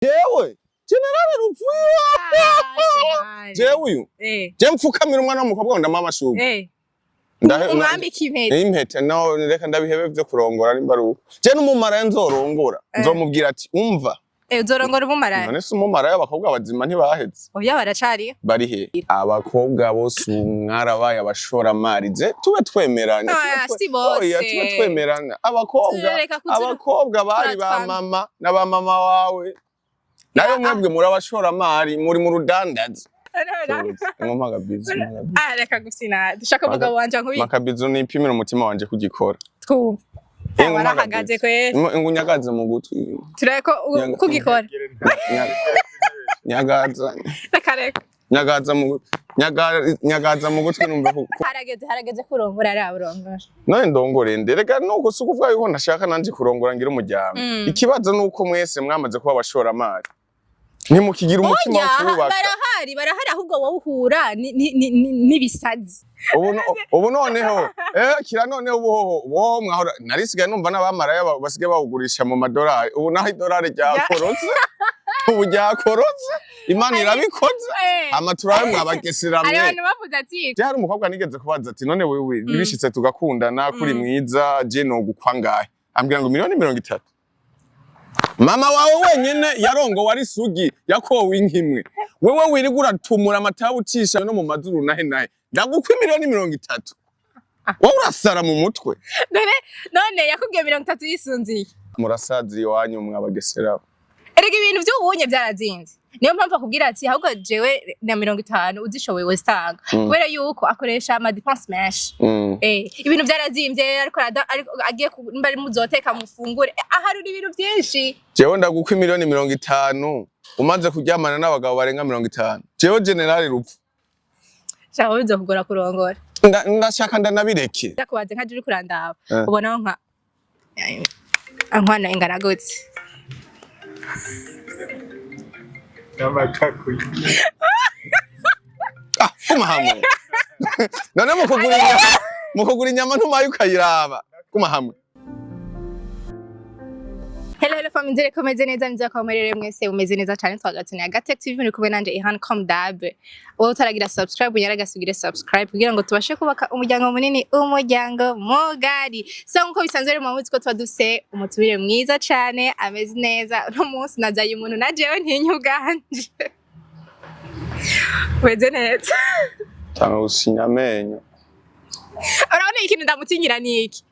Jewe General Rupfu, jewe uyu je mfukamira umwana w'umukobwa ngo ndamuha amashurwe. Umwambika impeta. Impeta no, reka ndabihebe vyo kurongora. Nimba ari uko, je n'umumaraya nzorongora, nzomubwira ati: "Umva." Uzorongora umumaraya? None se umumaraya, abakobwa bazima ntibaheze? Oya, baracari. Bari he abakobwa bose? Ubu mwarabaye abashoramari. Je tube twemeranya, Oya, si bose. Oya, tube twemeranya, abakobwa Turareka abakobwa bari ba turatwanga. mama na ba mama wawe nayo. Mwebwe muri abashoramari, muri mu rudandazi. Ngo mpagabizu. Ah, reka gusina, dushaka umugabo wanje ankubi. Makabizu nipimira umutima wanje kugikora. Twumva. Ngo Warahagaze kweri. Ngo unyagaze mu gutwi. Tureko kugikora. Nyagaza. Reka, reka. Nyagaza mu nyagaza mu gutwi numva Harageze, harageze kurongora, ara urongora. None ndongore nde? Reka nuko si ukuvuga yuko ntashaka nanje kurongora ngira umuryango. Ikibazo nuko mwese mwamaze kuba abashoramari, ntimukigira umutima wo Oya, kubaka. Barahari, barahari, ahubwo wowe uhura n'ibisazi. Ubu ubu noneho kira noneho ubu hoho ubu mwahora narisigaye numva n'abamaraya basigaye bawugurisha mu madolari. Ubu naho idolari ryakorotse, ubu ryakorotse, Imana irabikoze. Hama turabe mwabagesera Hari mwe. abantu bavuze ati Je hari umukobwa nigeze kubaza ati: "None wewe bishitse tugakundana, kuri mwiza, je nogukwa ngahe?" Ambwira ngo miliyoni 30. Mama wawe wenyene yarongowe ari sugi, yakowe inkimwe. Wewe wirirwa uratumura amatabu, ucisha no mu mazuru nahe nahe, ndagukwa miliyoni 30? Wowe urasara mu mutwe. None yakubwiye 30 yisunziye? Murasazi iwanyu mwabagesera. Erega ibintu vy'ubunye vyarazinze, niyo mpamvu akubwira ati ahubwo jewe na 50 uzishoboye wositanga, kubera yuko akoresha ama dépenses menshi. Ibintu vyarazimvye, ariko ariko agiye nimba ari muzoteka mufungure, aharura ibintu vyinshi. Jewe ndagukwa miliyoni 50 umaze kuryamana n'abagabo barenga 50? Jewe General Rupfu? Shaka bizokugora kurongora. Ndashaka ndanabireke. Ndakubaze, nka juri kurandaba, ubonaho nka ankwana ingana gute? N'amataku. Ah, guma hamwe. None mu kugura inyama ntumaye ukayiraba? Guma hamwe. Hello, hello family, nzere ko meze neza, nizera ko muherereye mwese umeze neza cyane. Twagatunye Agatec TV, muri kumwe nanje Ihan Comdab. Wowe utaragira subscribe, unyaragasubire subscribe kugira ngo tubashe kubaka umuryango munini, umuryango mugari. So nkuko bisanzwe rero, muzi ko tuba dufise umutumire mwiza cyane, ameze neza. Uno munsi nazaye umuntu na jewe ntinya ubwanje. Umeze neza. Tanga gusinya amenyo. Urabona, ikintu ndamutinyira ni iki?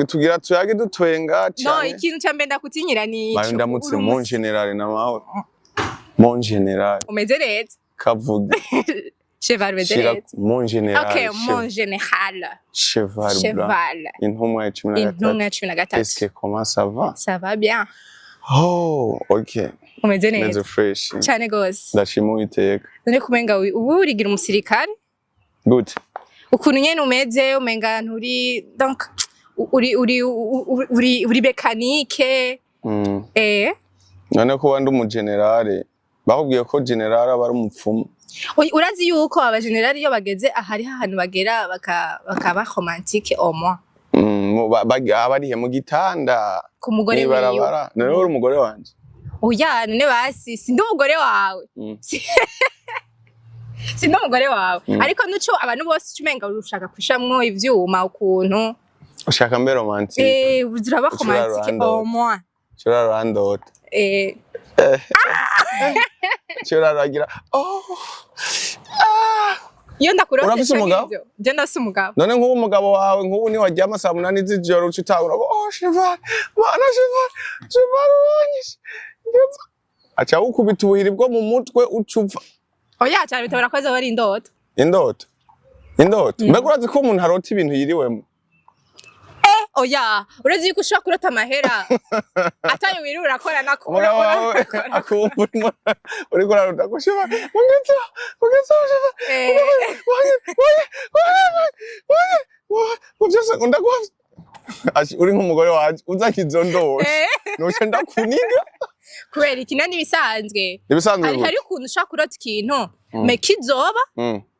Tugira tuyage dutwenga No, cyane. ikintu cya mbere ndakutinyira ni iki? Bayo ndamutse. Uri Mon général na mahoro, mon général. Umeze neza. Kavuge. Cheval, umeze Shira neza. Mon général. Okay, mon général. Cheval blanc. Cheval. Intumwa ya cumi na Intumwa gatatu. ya 13. Est-ce que comment ça va? Ça va bien. Oh, okay. Umeze meze neza. fresh. Cyane gose. Ndashima Uwiteka. None kumenga ubu urigira umusirikare? Gute? Ukuntu nyene umeze, umenga nturi, donc uri mécanique. None kuba ndi umugenerale, bakubwiye ko generale aba ari umupfumu? Urazi yuko abagenerali iyo bageze ahari ahantu bagera bakaba romantique au moins. Aba arihe mu gitanda? Ku mugore wiwe. Mw'ibarabara? None uri umugore wanje? Oya, none basi sindi umugore wawe. Sindi umugore wawe. Ariko nuco abantu bose ucumenga ushaka kushamwo ivyuma ukuntu. Ushaka mbe romantique? Uraba Ucura romantique randota. au moins. Ucura randota. Ucura ragira oh ah. Iyo ndakurose. Urafise canke umugabo? ivyo, je ndafise umugabo. None nk'ubu umugabo wawe, nk'ubu niwaryama saa 8 z'ijoro, uca utangura ngo: "Oh cheval, mana cheval, cheval uranyishe." Aca awukubita ubuhiri bwo mu mutwe, uca upfa. Oya, cyane bitabara ko azoba ari indoto. Indoto, indoto. Mbega urazi ko umuntu arota ibintu yiriwemo? Oya, urazi yuko ushobora kurota amahera atayo wiriwe urakora nako? Umugabo wawe akumva uriko urarota ngo: "Cheval, mugezeho, mugezeho cheval." Ngo vyose ngo ndaguha. Uri nk'umugore wanje uzanye izo ndoto, noca ndakuniga. Kubera iki? Nani ibisanzwe. Ibisanzwe. Hari Gute? hari ukuntu ushobora kurota ikintu mais kizoba,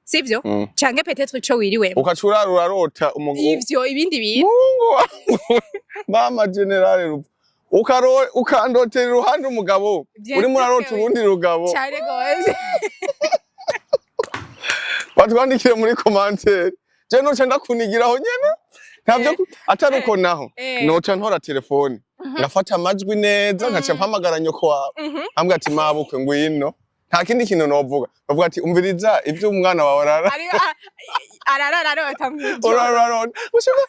sivyo? Canke peut-être ico wiriwemo. Ukaca urara urarota umugabo. Ivyo ibindi bintu. Mungu wangu, mama generale Rupfu. Ukandotera iruhande umugabo, Bien urimo sûr urarota que oui. urundi rugabo. Cyane gose. Batwandikire muri commentaire, je noca ndakunigiraho nyene, ntavyo atari uko naho noca ntora telefone, ngafata amajwi neza, nkaca mpamagara nyoko wawe, ambwira ati: "Mabukwe, ngwino." Nta kindi kintu novuga, bavuga ati: "Umviriza ivyo umwana wawe arara." Ari ararara arota mw'ijoro. Urarara gushika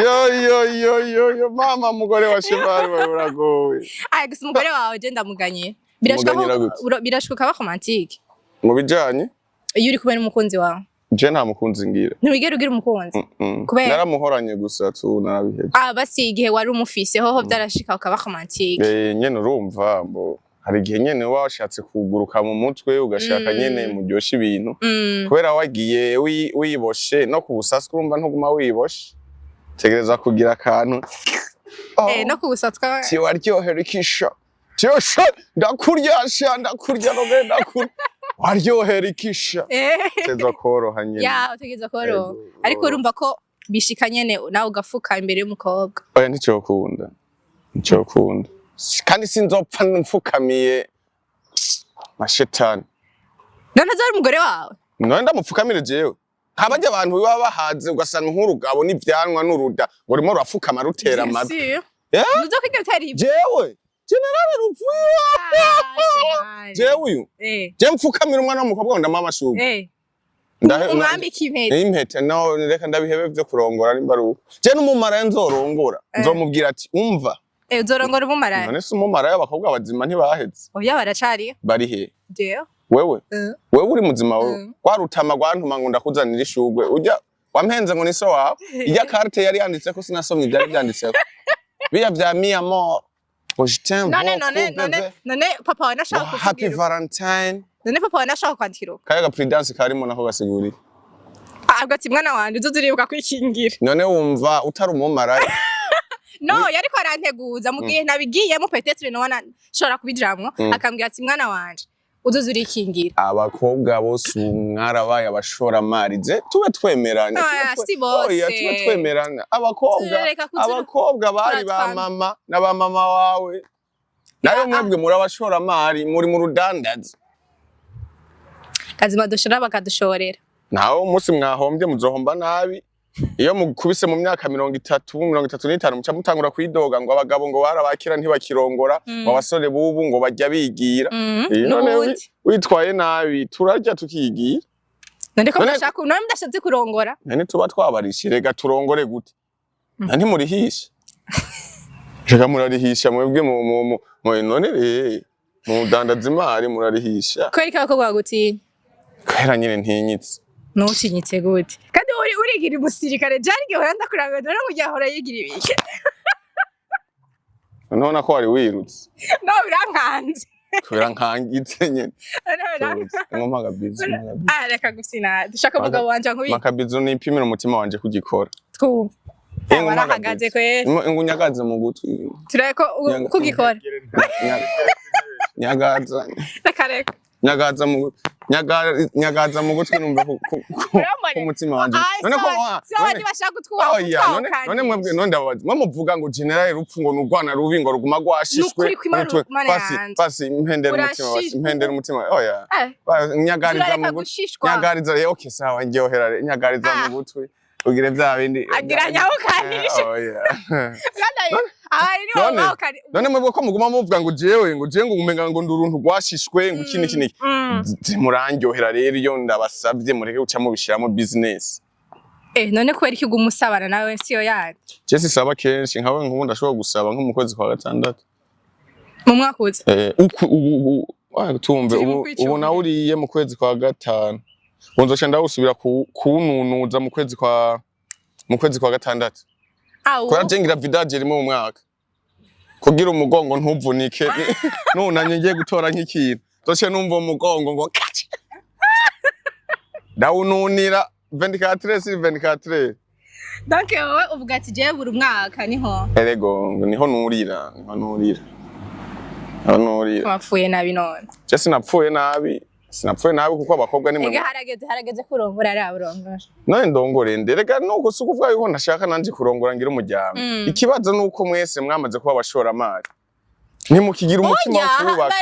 yo yo yo yo yo, mama, mugore wa Shemari wawe uragowe. Aya gusa umugore wawe je ndamuganye. Birashika Umuganyira ko gute? Birashika ukaba romantique Mu bijanye iyo uri kumwe n'umukunzi wawe? Je nta mukunzi ngira. Ntiwigera ugira umukunzi? Kubera? Naramuhoranye gusa tu, narabihevye. Ah, basi igihe wari umufise hoho byarashika ukaba romantique? Nyene urumva mbo hari igihe nyene uba washatse kuguruka mu mutwe, ugashaka nyene muryoshe ibintu, kubera wagiye wiboshe no ku busaswa, urumva ntuguma wiboshe, tegereza kugira akantu. Oh, Eh, no kubusatswa. Tiwaryohera ikisha, tiyosha, ndakurya sha, ndakurya none, ndakurya, waryohera ikisha. Teza koroha nyene. Ya, utegereza koroha. Ego. Ariko urumva ko bishika nyene nawe ugafuka imbere y'umukobwa? Oya, nticokunda, nticokunda, kandi sinzopfa mfukamiye mashetani. None azari umugore wawe? None ndamupfukamire jewe? Nkabarya abantu baba bahaze, ugasanga nk'urugabo n'ivyanwa n'uruda ngo rurimo rurafukama rutera amavi. Bien sûr. Eh? Ntuzokwiga utera ibyo. Jewe generale rupfuye, jewe uyu, je mfukamira umwana w'umukobwa ngo ndamuha amashurwe? Umwambika impeta. Impete no, reka ndabihebe vyo kurongora. Nimba ari uko, je n'umumaraya nzorongora, nzomubwira ati: "Umva." Eh, uzorongora umumaraya? None se umumaraya, abakobwa bazima ntibaheze? Oya, baracari. Bari he? Jewe. Wewe? Wewe uri muzima wewe? Mm. Rwa rutama rwantuma ngo ndakuzanira ishurwe, urya wampenze ngo ni so wawe, irya carte yari yanditseko, sinasomye ivyari vyanditseko, biya vya mi amor, ngo je t'aime None beaucoup, none none bébé. None papa wawe nashaka Ngo happy kukubwira? Valentine. None papa wawe nashaka kwandikira uko? Kaya ga prudence karimo nako gasiguriye. Avuga ati: "Mwana wanje, uzoze uribuka kwikingira." None wumva utari umumaraya? No, yariko aranteguza mu gihe nabigiyemo, peut-être nobona nshobora kubijamwo, akambwira ati: "Mwana wanje, uzoze urikingira." Abakobwa bose ubu mwarabaye abashoramari, je tube twemeranya. Ah, si bose. Oya, tube twemeranya, abakobwa Turareka abakobwa bari ba turatwanga. mama na ba mama wawe nayo, mwebwe muri abashoramari, muri mu rudandazi. Kazima dushora bakadushorera. Nawe umunsi mwahombye muzohomba nabi. Iyo mukubise mu myaka 30, 35, muca mutangura kwidoga ngo abagabo ngo barabakira ntibakirongora, ngo abasore bubu ngo bajya bigira. Eh, none N'ubundi. witwaye nabi, turarya tukigira. None ko mudashaka, none mudashatse kurongora? None tuba twabarishe, rega turongore gute? Na ntimurihisha, rega murarihisha mwebwe none re mudandaza imari, murarihisha. Kubera ko abakobwa bagutinya? Kubera nyene ntinyitse. Ntucinyitse gute kandi uri urigira umusirikare? Jari igihe uhora ndakuranga, dore ngo ujya ahora yigira ibiki. Noneho nako wari wirutse. No, birankanze. Kubera nkangitse nyene. No, birankanze. Ngo mpagabizi. Ah, reka gusina, dushaka umugabo wanje nkubita. Makabizo nipimira umutima wanje kugikora. Twumva. Ngo Warahagaze kweri. Ngo unyagaze mu gutwi. Turebe ko kugikora. Nyagaza. Reka, reka. Nyagaza mu nyagaza mu gutwi, numva Urambona? ku mutima wanje. Ah, None ko sawa, ntibashaka kutwubaha. Oya, none mwebwe, none ndababaza, mwe muvuga ngo general rupfu ngo nurwana rubi, ngo ruguma rwashishwe. Nukuri kw'Imana, Mana Basi yanje. basi, mpendera umutima basi. Urashishwe. Mpendera umutima, oya. Eh, Nyagariza turareka mu gutwi. gushishwa. Nyagariza, okay, sawa, ndyohera re, nyagariza Ah. mu gutwi ugire vya bindi. Agira nyawukanishe. Oya. Abari nibo bawukani. None mwebwe ko muguma muvuga ngo jewe, ngo jewe ngo umenga ngo ndi uruntu rwashishwe, ngo iki n'iki n'iki, murandyohera rero iyo ndabasabye mureke guca mubishiramo business. Eh, none kubera iki uguma usabana nawe siyo yandi? Je sisaba kenshi nkawe, nk'ubu ndashobora gusaba nko mu kwezi kwa gatandatu. Mu mwaka uza? Eh, uku ubu tumve. Turi mu Ubu kwicunga. ubu nawe uriye mu kwezi kwa gatanu, ubu nzoca ndawusubira kuwununuza mu kwezi kwa gatandatu. Ah, ubu Kubera je ngira vidange rimwe mu mwaka kugira umugongo ntuvunike. Nunanye ngiye gutora nk'ikintu, nzoce numva umugongo ngo kaci, ndawununira 24 sur 24. Donc wowe uvuga ati jewe buri mwaka niho? Erego niho nurira, niho nurira, niho nurira. Wapfuye nabi none. Je sinapfuye nabi. Sinapfuye nabi kuko abakobwa ni mwe. Ega harageze kurongora, ara urongora. None ndongore nde? Rega nuko si ukuvuga yuko ntashaka nanje kurongora ngira umuryango. Ikibazo nuko mwese mwamaze kuba abashoramari, ntimukigira umutima wo Oya, kubaka.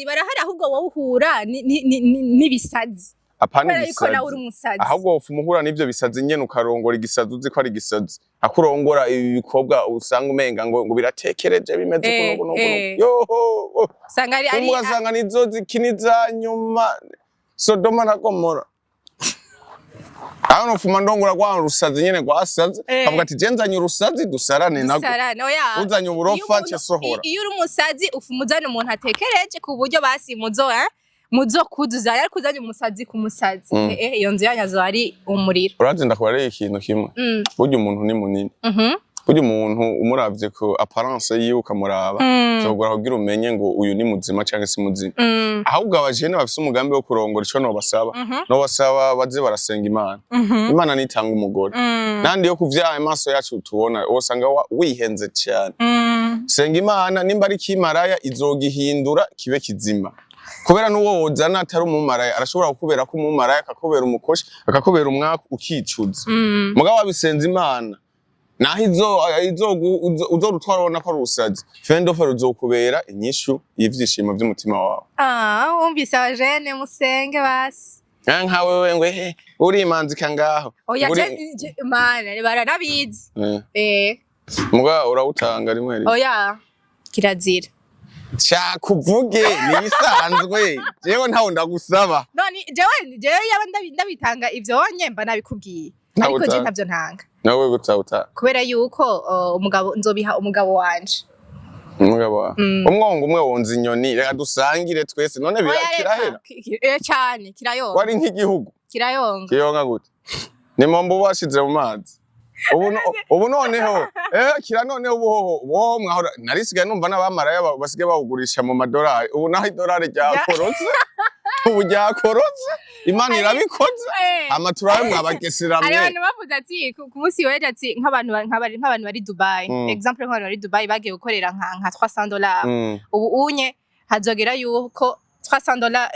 Barahari, ahubwo wowe uhura n'ibisazi. Apana. Kubera yuko nawe uri Ibisazi. umusazi. Ahubwo wofa umuhura n'ivyo bisazi nyene, ukarongora igisazi uzi ko ari igisazi, akurongora ibi bikobwa usanga umenga ngo biratekereje, bimeze uku n'uku n'uku. Yoho! Usanga ari Ugasanga nizo zikini za nyuma, Sodoma na Gomora. Aho nofuma ndongora rwa rusazi nyene rwasaze, kavuga ati je nzanye urusazi dusarane nago. Dusarane, oya. Uzanye Iyo uburofa umuntu- nce sohora. Iyo uri umusazi ufuma uzana umuntu atekereje ku buryo basi muzo kuzuzanya, ariko uzanye umusazi ku musazi, iyo nzu yanyu azoba ari umuriro. Urazi, ndakubareye ikintu kimwe. Burya umuntu ni munini. Burya umuntu umuravye ku apparence yiwe, ukamuraba, vyogora kugira umenye ngo uyu ni muzima canke si muzima. Ahubwo abajene bafise umugambi wo kurongora, ico nobasaba, nobasaba baze barasenga Imana. Imana nitanga umugore. Nandi yo kuvyaha amaso yacu tubona, wosanga wihenze cane. Senga Imana, nimba ari kimaraya izogihindura kibe kizima, kubera n'uwo wozana atari umumaraya arashobora kukubera ko umumaraya, akakubera umukoshi, akakubera umwaku, ukicuza. Mugabo wabisenza Imana, naho uzorutwara ubona ko ari urusazi, fendofe ruzokubera inyishu y'ivyishimo vy'umutima wawe. Ah, wumvise, abajene musenge basi. Nka wewe ngo urimanzika ngaho. Oya, mana baranabizi. Muga urawutanga rimwe rimwe. Oya, kirazira. Shaka uvuge nibisanzwe, jewe ntawo ndagusaba. None jewe yaba ndabitanga ivyo wonye mba nabikubwiye. Ntawe Ariko je utanga. ntavyo ntanga. Nawe gutawuta. Kubera yuko umugabo nzobiha umugabo wanje. Umugabo wawe. Mm. Umwongo umwe wonza inyoni, reka dusangire twese none Oya, reka. kirahera. Cane kirayonga. Wari nk'igihugu. Kirayonga. Kiyonga gute? Ni mombo washize mu mazi ubu ubu noneho kira noneho ubu hoho ubu mwahora narisigaye numva n'abamaraya basigaye bawugurisha mu madolari. Ubu naho idolari ryakorotse, ubu ryakorotse, Imana irabikoze. Hama turabe mwabagesera Hari mwe. abantu bavuze ati ku munsi w'ejo ati nk'abantu bari Dubai, exemple nk'abantu bari Dubai bagiye gukorera nka $300, ubu unye hazogera yuko $300,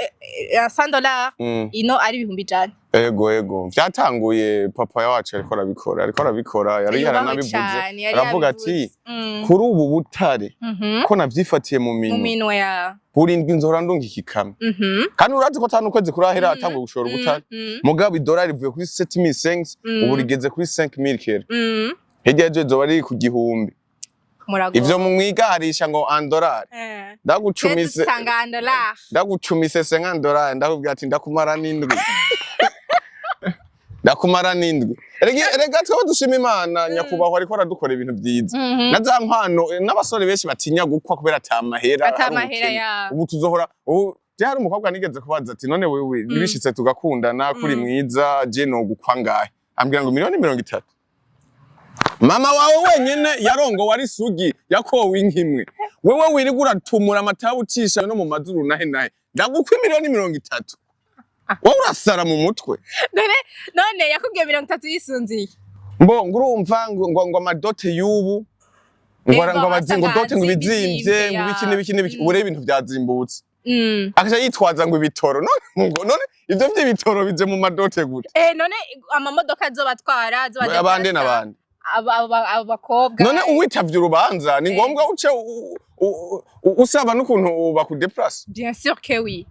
$100 ino ari 100,000. Ego, vyatanguye papa wacu ariko arabikora, yari Yubahwe yaranabivuze. cane, yari Aravuga ati yabivuze. Kuri ubu butare ko navyifatiye mu mu minwe, minwe ya burindwi nzohora ndunga ikikamyo. Kandi urazi ko atanu ukwezi kurahera atanguye gushora ubutare. Mugabo idolari rivuye kuri 7500, ubu rigeze kuri 5000 kera. Hirya y'ejo izoba riri ku 1000. Murago. Ivyo mumwigarisha ngo andolari, ndagucumise. Usanga en dollar. Ndagucumise $50, ndakubwira ati ndakumara n'indwi, ndakumara n'indwi. Erega twaba dushima Imana, nyakubahwa ariko aradukora ibintu vyiza. Na za nkwano, n'abasore benshi batinya gukwa kubera ata mahera, Ata ari mahera ubukene. ya. Ubu tuzohora ubu je hari umukobwa nigeze kubaza ati none wewe nibishitse tugakundana, kuri mwiza, je nogukwa ngahe? Ambwira ngo 30 miliyoni. Mama wawe wenyene yarongowe ari sugi, yakowe inkimwe. Wewe wirirwa uratumura amatabu ucisha no mu mazuru nahe nahe, ndagukwa 30 miliyoni? Wowe urasara mu mutwe. None yakubwiye 30 yisunziye? Mbo ngo urumva ngo amadote y'ubu ngo Ego, ngo abazi ngo dote ngo asanga ibizimvye, ngo ya. ibiki n'ibiki n'ibiki. Ubu rero ibintu vyazimbutse. Akaca yitwaza ngo ibitoro. None ngo none ivyo vy'ibitoro bije mu madote gute? None amamodoka azobatwara azoba Abande n'abandi. Abo bakobwa. None uwitavye urubanza ni ngombwa uce usaba n'ukuntu bakudeplace? Bien sûr que oui.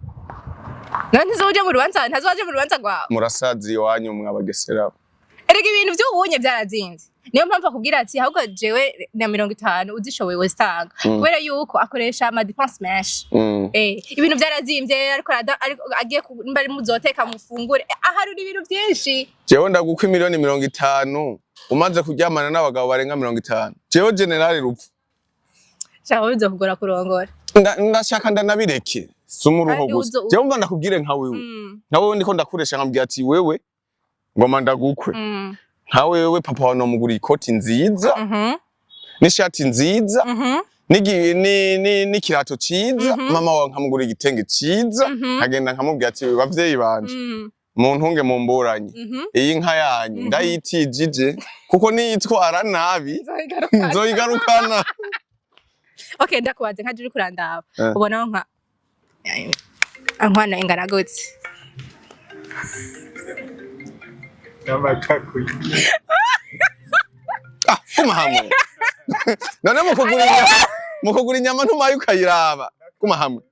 None ntizoje mu rubanza, ntazoje mu rubanza rwawe. Murasazi iwanyu mwabagesera. Erega ibintu vy'ubunye vyarazinze, niyo mpamvu akubwira ati ahubwo jewe na 50 uzishoboye wositanga, kubera yuko akoresha ama dépenses menshi. Ibintu vyarazimvye, ariko ariko agiye nimba ari muzoteka mufungure, aharura ibintu vyinshi. Jewe ndagukwa 50 miliyoni umaze kuryamana n'abagabo barenga 50? Jewe generali rupfu. Shaka bizokugora kurongora. Ndashaka ndanabireke, si umuruho Kandi gusa. Jewe mva ndakubwire, nka wewe, nka wewe ndiko ndakoresha, nkambwira ati wewe ngoma ndagukwe, nka wewe papa wawe nomuguriye ikoti nziza n'ishati nziza n'ikirato ciza, mama wawe nkamugurira igitenge ciza, nkagenda nkamubwira ati bavyeyi banje, muntunge mumburanye, iyi nka yanyu ndayitijije kuko niyitwara nabi Nzoyigarukana. nzoyigarukana. Okay, ndakubaze nka juri kurandaba, ubonaho nka Ankwano ingana gute? N'amataku. Ah, guma hamwe. None mukugura inyama, mukugura inyama ntumaye ukayiraba. Guma hamwe.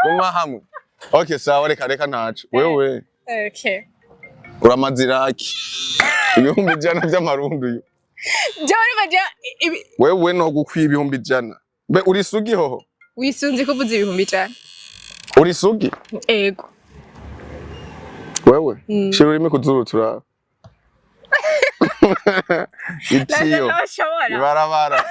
Guma hamwe. Okay, sawa, reka reka ntaco. Wewe Okay. uramaze iraki. 100,000 vy'amarundi uyu. Jewe urumva jewe Wewe no gukwiye 100,000. Mbe uri sugi hoho? Wisunze kuvuza 100,000. Uri sugi? Ego. Wewe? Mm. Shira ururimi kuzuru turaba. Itiyo. Nashobora. Ibarabara.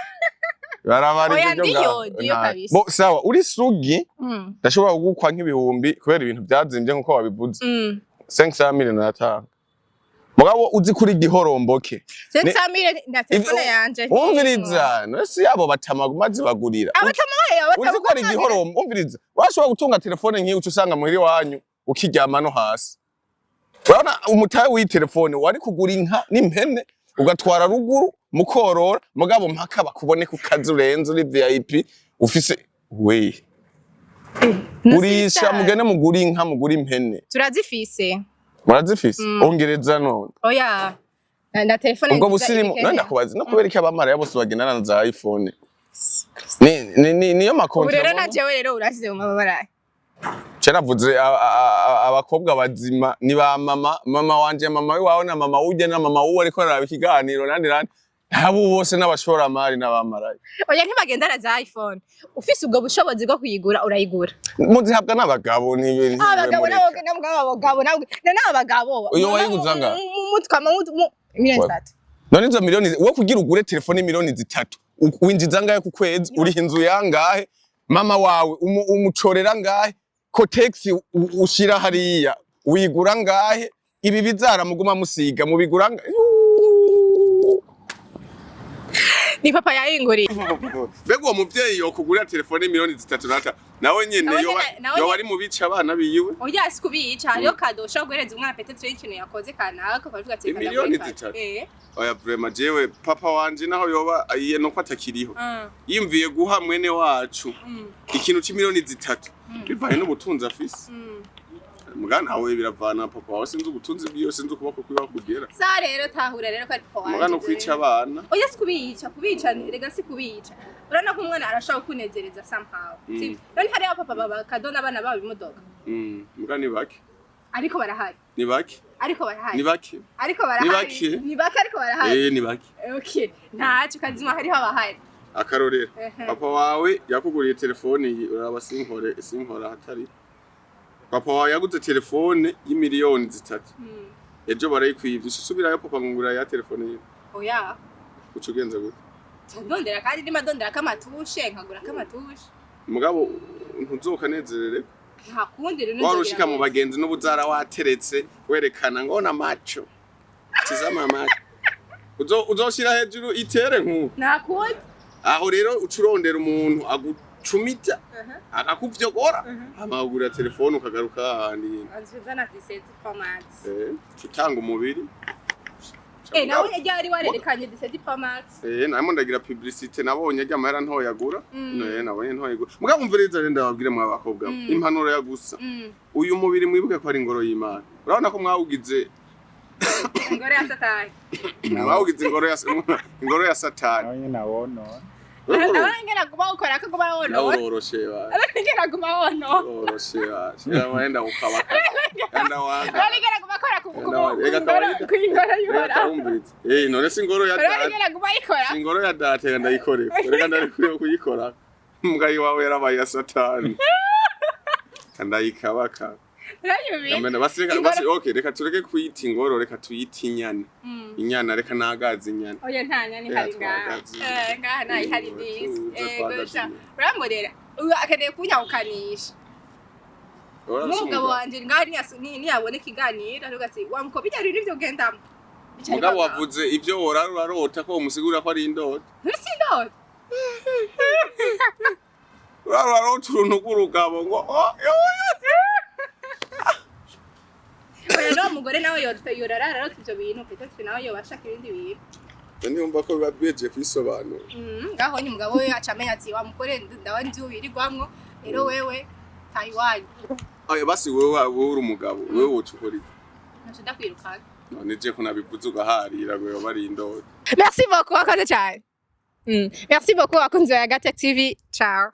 Ibarabara Oya, iryo ndiyo, ngaho. ndiyo kabisa. Bo sawa, uri sugi? Mm. Ndashobora kugukwa nk'ibihumbi kubera ibintu byazimbye nkuko wabivuze. 500 mille natanga. Mugabo uzi kuri gihoromboke. 500 mille na telefone yanje. Umviriza, nasi yabo batama maze bagurira. Abatama bayo abatama. Uzi ko ari igihorombo, umviriza. Washobora gutunga telefone nk'iyo uca usanga muhira iwanyu ukiryama no hasi. Urabona umutahe w'iyi telefone wari kugura inka n'impene ugatwara ruguru mukorora, mugabo mpaka bakubone ku kazi urenze uri VIP ufise we. Gurisha mugende mugura inka, mugura impene. Turazifise. Murazifise? Ongereza none. Oya. Na telefone Ubwo nziza busirimu ibikenewe. none ndakubaza no kubera iki abamaraya bose bagendana na za iPhone? Ni niyo Ubu makonti. rero na jewe rero urasize mu mabara. Caravuze abakobwa bazima ni ba mama, mama wanje, mama wiwawe na mama wujye na mama wuwe ariko araraba ikiganiro nandi nandi. Abo bose n'abashoramari n'abamaraya. Oya, ntibagendana za iPhone. Ufise ubwo bushobozi bwo kuyigura urayigura. Muzihabwa n'abagabo n'ibintu. Abagabo nabo nabo abagabo nabo n'abagabo. Uyo wayiguze angahe? Mutwama 3 miliyoni. None izo miliyoni wowe kugira ugure telefone 3 miliyoni winjiza angahe ku kwezi? Uriha inzu yangahe? Mama wawe umucorera ngahe? Kotex ushira hariya wigura ngahe? Ibi bizara muguma musiga mubigura ngahe? Ni papa yayinguriye. Mbega uwo muvyeyi yokugurira telefone 3 miliyoni nawe nyene Nawe yoba nawe yoba ari mu bica abana biwe? Oya, si kubica, hariho cadeau ushobora guhereza umwana peut-être y'ikintu yakoze kanaka ukavuga ati reka Imiliyoni ndaguhe 3. cadeau. Eh. Oya, vraiment jewe papa wanje naho yoba ayiye nuko atakiriho Mm. yimviye guha mwene wacu ikintu c'3 miliyoni bivanye n'ubutunzi afise. Mugana we biravana papa wawe, sinzi ubutunzi bwiwe, sinzi ukuboko kwiwe aho kugera. Sa rero tahura rero ko ari papa wanje. Mugana ukwica abana. Oya, si kubica, kubica rega si kubica. Urabona ko umwana arashobora kunezereza somehow. Sibyo? None hariho abapapa baba cadeau n'abana babo imodoka. Muga ni bake. Ariko barahari. Ni bake. Ariko barahari. Ni bake. Ariko barahari. Ni bake. Ni bake ariko barahari. Eh, ni bake. Okay. Ntacyo kazima hariho abahari. Akarorero, Ehe. papa wawe yakuguriye telefone iyi, uraba sinkore sinkora hatari papa wawe yaguze telefone y'3 miliyoni. Ejo barayikwivye, uca usubirayo: "Papa, ngugurira ya telefone yiwe." Oya. Uca ugenza gute? Ndondera kandi ndima ndondera kamatushe nkagura kamatushe. Mugabo ntuzokanezerere. Nta kundi rero. Wari ushika mu bagenzi n'ubuzara wateretse werekana ngo na macho tizama macho uzoshira hejuru itere nk'ubu. Nta kundi. Aho rero uca urondera umuntu agucumita akakuvyogora hama ukagura telefone ukagaruka hahandi nyene. Nziza 17 Pro Max. Eh, uca utanga umubiri. Eh, nawe ryari warerekanye 17 Pro Max? Eh, narimo ndagira publicité, nabonye arya amahera ntoyagura. Eh, nabonye ntoyagura. Mugabo umviriza rero ndababwire mwa bakobwa mwe, impanuro ya gusa. Uyu mubiri mwibuke ko ari ingoro y'Imana. Urabona ko mwawugize Ingoro ya Satani. Mwawugize ingoro ya Satani. Nawe nyene awonona. Arangera guma ukora ko guma Nawe wonona. uroroshe ba. Arangera guma wonona. Uroroshe ba. Shira wenda ukabaka. Enda waga. Arangera guma akora ku Reka kawaida. ku ingoro y'Uhoraho. Reka wumvirize. Eh, none si ingoro ya data. Arangera guma ayikora. Si ingoro ya data, reka ndayikorera. Reka ndarikwiye kuyikora. Mbwa iwawe yarabaye ya Satani. Ndayikabaka. Uranyumviye? Amena basi reka basi, okay, reka tureke kuyita ingoro, reka tuyite inyana. Inyana, reka nagaze inyana. Oya, nta nyana Reka ihari ngaha. twagaze. Eh, ngaha nta ihari disi. Tuze Eh, twagaze gusha. inyana. Uramurera. Uyu akeneye kunyawukanisha. Nk'umugabo wanje ngaha niyabona ikiganiro aravuga ati wa mukobwa bijya bintu nivyo ugendamo. Bica Mugabo ariko wavuze ibyo worara urarota ko umusigurira ko ari indoto. Nturi indoto. Urara urarota uruntu rw'urugabo ngo oh, yo, Oya, n'uwo mugore nawe yorara ararota ivyo bintu, peut-être nawe yoba ashaka ibindi bintu. yo. Ndumva ko biba byeje kwisobanura. Ngaho nyine umugabo we aca amenya ati wa mugore ndaba nzi wirirwamwo rero wewe taha iwanyu. Oya, basi wewe uri umugabo, wewe woca ukora iki? Ntaco ndakwirukana. None je ko nabivuze ugaharira ngo yoba ari indoto. Merci beaucoup, wakoze cyane. Merci beaucoup, abakunzi ba Gatech TV. Ciao.